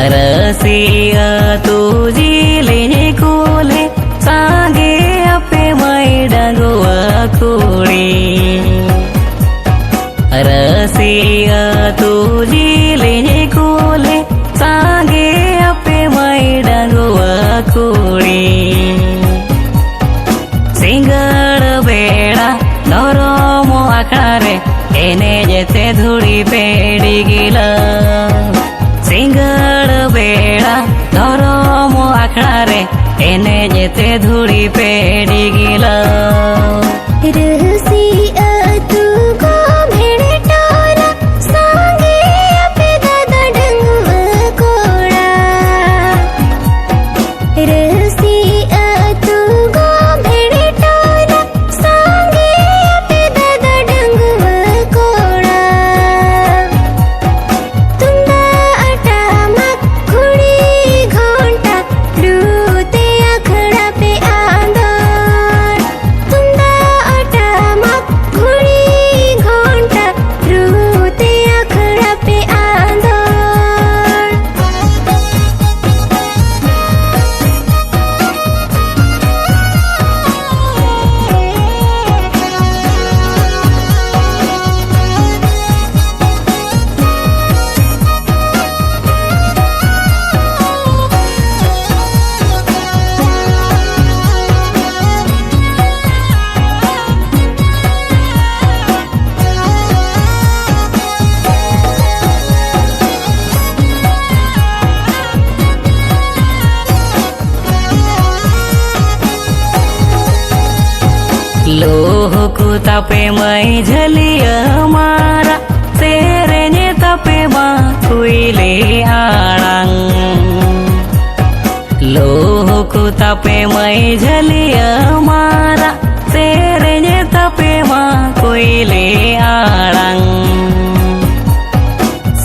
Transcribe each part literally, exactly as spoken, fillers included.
ᱨᱟᱹᱥᱤ ᱟᱹᱛᱩ ᱡᱤᱞᱤᱧ ᱠᱩᱞᱦᱤ, ᱥᱟᱸᱜᱮ ᱟᱯᱮ ᱢᱟᱹᱭ ᱰᱟᱺᱜᱩᱣᱟᱹ ᱠᱩᱲᱤ᱾ ᱨᱟᱹᱥᱤ ᱟᱹᱛᱩ ᱡᱤᱞᱤᱧ ᱠᱩᱞᱦᱤ, ᱥᱟᱸᱜᱮ ᱟᱯᱮ ᱢᱟᱹᱭ ᱰᱟᱺᱜᱩᱣᱟᱹ ᱠᱩᱲᱤ᱾ ᱥᱤᱸᱜᱟᱹᱲ ᱵᱮᱲᱟ ᱫᱷᱚᱨᱚᱢ ᱟᱠᱷᱲᱟ ᱨᱮ, ᱮᱱᱮᱡ ᱛᱮ ᱫᱷᱩᱲᱤ ᱯᱮ ᱰᱤᱜᱤᱞᱟ᱾ ᱥᱤᱸᱜᱟᱹᱲ ᱵᱮᱲᱟ ᱫᱷᱚᱨᱚᱢ ᱟᱠᱷᱲᱟ ᱨᱮ, ᱮᱱᱮᱡ ᱛᱮ ᱫᱷᱩᱲᱤ ᱯᱮ ᱰᱤᱜᱤᱞᱟ᱾ ᱨᱟᱹᱥᱤ ᱟᱹᱛᱩ ᱠᱚ ᱵᱷᱮᱲᱮ ᱴᱚᱞᱟ, ᱥᱟᱸᱜᱮ ᱟᱯᱮ ᱫᱟᱫᱟ ᱰᱟᱺᱜᱩᱣᱟᱹ ᱠᱚᱲᱟ᱾ ᱨᱟᱹᱥᱤ ᱟᱹᱛᱩ ᱠᱚ ᱵᱷᱮᱲᱮ ᱴᱚᱞᱟ, ᱥᱟᱸᱜᱮ ᱟᱯᱮ ᱫᱟᱫᱟ ᱰᱟᱺᱜᱩᱣᱟᱹ ᱠᱚᱲᱟ᱾ ᱛᱩᱢᱫᱟᱜ ᱴᱟᱢᱟᱠ ᱜᱷᱩᱲᱤ ᱜᱷᱚᱱᱴᱟ, ᱨᱩ ᱛᱮ ᱟᱠᱷᱲᱟ ᱯᱮ ᱟᱸᱫᱳᱲ᱾ ᱛᱩᱢᱫᱟᱜ ᱴᱟᱢᱟᱠ ᱜᱷᱩᱲᱤ ᱜᱷᱚᱱᱴᱟ, ᱨᱩ ᱛᱮ ᱟᱠᱷᱲᱟ ᱯᱮ ᱟᱸᱫᱳᱲ᱾ ᱞᱩᱦᱩᱠ ᱛᱟᱯᱮ ᱢᱟᱹᱭ ᱡᱷᱟᱹᱞᱤᱭᱟᱹ ᱢᱟᱨᱟᱜ, ᱥᱮᱨᱮᱧ ᱛᱟᱯᱮ ᱢᱟ ᱠᱩᱭᱞᱤ ᱟᱲᱟᱝ᱾ ᱞᱩᱦᱩᱠ ᱛᱟᱯᱮ ᱢᱟᱹᱭ ᱡᱷᱟᱹᱞᱤᱭᱟᱹ ᱢᱟᱨᱟᱜ, ᱥᱮᱨᱮᱧ ᱛᱟᱯᱮ ᱢᱟ ᱠᱩᱭᱞᱤ ᱟᱲᱟᱝ᱾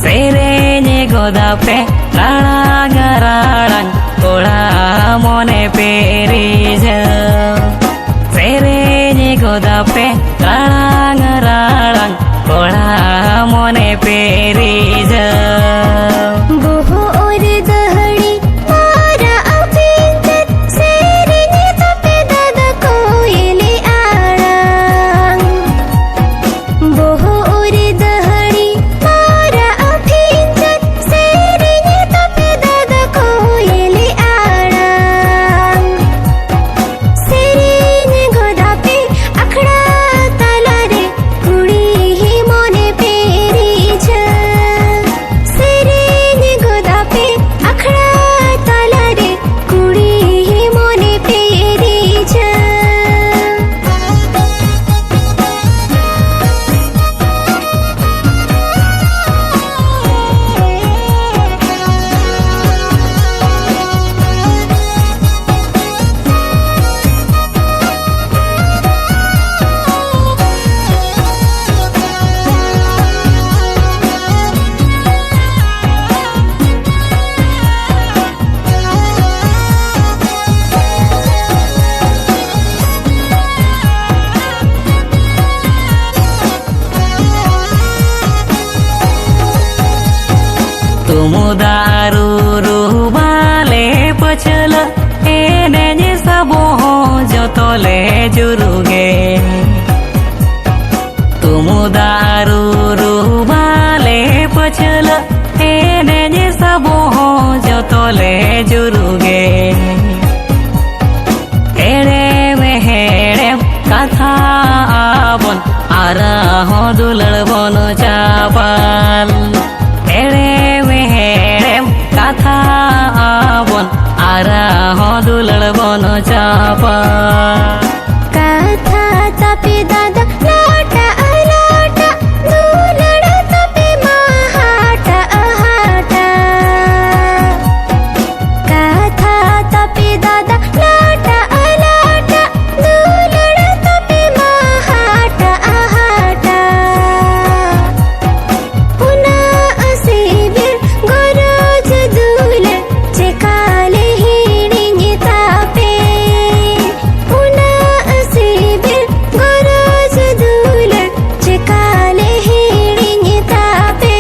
ᱥᱮᱨᱮᱧ ᱜᱚᱫᱟ ᱯᱮ ᱨᱟᱲᱟᱝ ᱨᱟᱲᱟᱝ, ᱠᱚᱲᱟ ᱢᱚᱱᱮ ᱯᱮ ᱨᱤᱡᱷᱟᱹᱣ᱾ ᱥᱮᱨᱮᱧ ᱜᱚᱫᱟ ᱯᱮ ᱨᱟᱲᱟᱝ ᱨᱟᱲᱟᱝ, ᱠᱚᱲᱟ ᱢᱚᱱᱮ ᱯᱮ ᱨᱤᱡᱷᱟᱹᱣ᱾ ᱵᱚᱦᱚᱜ ᱨᱮ ᱛᱚᱞᱮ ᱡᱩᱨᱩᱜᱮ᱾ ᱛᱩᱢᱩᱫᱟᱜ ᱨᱩ ᱨᱩ ᱵᱟᱞᱮ ᱯᱟᱹᱪᱷᱞᱟᱹ, ᱮᱱᱮᱡ ᱥᱟᱵᱚ ᱦᱚᱸ ᱡᱚᱛᱚ ᱞᱮ ᱡᱩᱨᱩᱜᱮ᱾ ᱮᱲᱮᱢ ᱦᱮᱲᱮᱢ ᱠᱟᱛᱷᱟ ᱟᱵᱚᱱ, ᱟᱨᱦᱚᱸ ᱫᱩᱞᱟᱹᱲ ᱵᱚᱱ ᱪᱟᱯᱟᱞ᱾ ᱮᱲᱮᱢ ᱦᱮᱲᱮᱢ ᱠᱟᱛᱷᱟ ᱟᱵᱚᱱ, ᱟᱨᱦᱚᱸ ᱫᱩᱞᱟᱹᱲ ᱵᱚᱱ ᱪᱟᱯᱟᱞ᱾ ᱠᱟᱛᱷᱟ ᱛᱟᱯᱮ ᱫᱟᱫᱟ ᱞᱟᱴᱟᱜ ᱞᱟᱴᱟᱜ, ᱫᱩᱞᱟᱹᱲ ᱛᱟᱯᱮ ᱢᱟ ᱦᱟᱴᱟᱜ ᱦᱟᱴᱟᱜ᱾ ᱠᱟᱛᱷᱟ ᱛᱟᱯᱮ ᱫᱟᱫᱟ ᱞᱟᱴᱟᱜ ᱞᱟᱴᱟᱜ, ᱫᱩᱞᱟᱹᱲ ᱛᱟᱯᱮ ᱢᱟ ᱦᱟᱴᱟᱜ ᱦᱟᱴᱟᱜ᱾ ᱚᱱᱟ ᱥᱤᱵᱤᱞ ᱜᱚᱨᱚᱡᱽ ᱫᱩᱞᱟᱹᱲ ᱪᱮᱠᱟᱞᱮ ᱦᱤᱲᱤᱧ ᱛᱟᱯᱮ? ᱚᱱᱟ ᱥᱤᱵᱤᱞ ᱜᱚᱨᱚᱡᱽ ᱫᱩᱞᱟᱹᱲ ᱪᱮᱠᱟᱞᱮ ᱦᱤᱲᱤᱧ ᱛᱟᱯᱮ?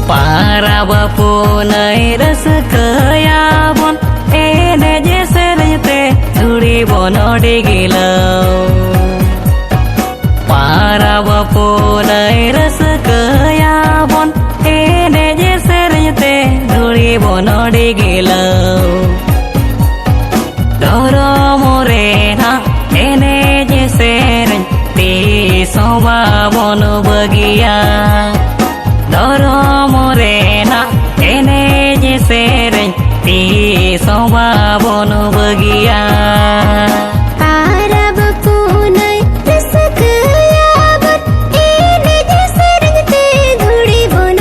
ᱯᱟᱨᱟᱵᱽ ᱯᱩᱱᱟᱹᱭ ᱨᱟᱹᱥᱠᱟᱹᱭᱟᱵᱚᱱ, ᱮᱱᱮᱡ ᱥᱮᱨᱮᱧ ᱛᱮ ᱫᱷᱩᱲᱤ ᱵᱚᱱ ᱰᱤᱜᱤᱞᱟᱹᱣ᱾ ᱯᱟᱨᱟᱵᱽ ᱯᱩᱱᱟᱹᱭ ᱨᱟᱹᱥᱠᱟᱹᱭᱟᱵᱚᱱ, ᱮᱱᱮᱡ ᱥᱮᱨᱮᱧ ᱛᱮ ᱫᱷᱩᱲᱤ ᱵᱚᱱ ᱰᱤᱜᱤᱞᱟᱹᱣ᱾ ᱫᱷᱚᱨᱚᱢ ᱨᱮᱱᱟᱜ ᱮᱱᱮᱡ ᱥᱮᱨᱮᱧ ᱛᱤᱥ ᱦᱚᱸ ᱵᱟᱵᱚᱱ ᱵᱟᱹᱜᱤᱭᱟ᱾ ᱫᱷᱚᱨᱚᱢ ᱨᱮᱱᱟᱜ ᱮᱱᱮᱡ ᱥᱮᱨᱮᱧ ᱛᱤᱥ ᱦᱚᱸ ᱵᱟᱵᱚᱱ ᱵᱟᱹᱜᱤᱭᱟ᱾ ᱯᱟᱨᱟᱵᱽ ᱯᱩᱱᱟᱹᱭ ᱨᱟᱹᱥᱠᱟᱹᱭᱟᱵᱚᱱ, ᱮᱱᱮᱡ ᱥᱮᱨᱮᱧ ᱛᱮ ᱫᱷᱩᱲᱤ ᱵᱚᱱ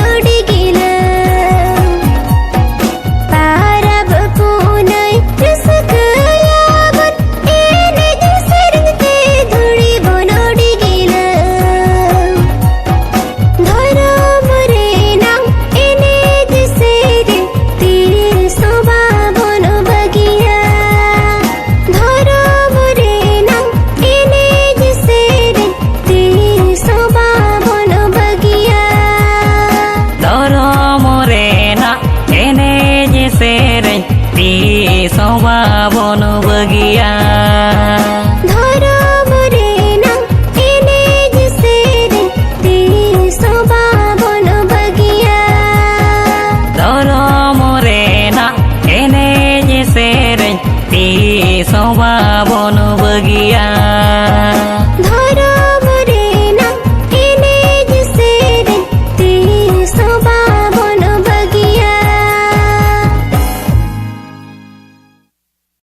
ᱥᱮᱨᱮᱧ ᱛᱤᱥ ᱦᱚᱸ ᱵᱟᱵᱚᱱ ᱵᱟᱹᱜᱤᱭᱟ᱾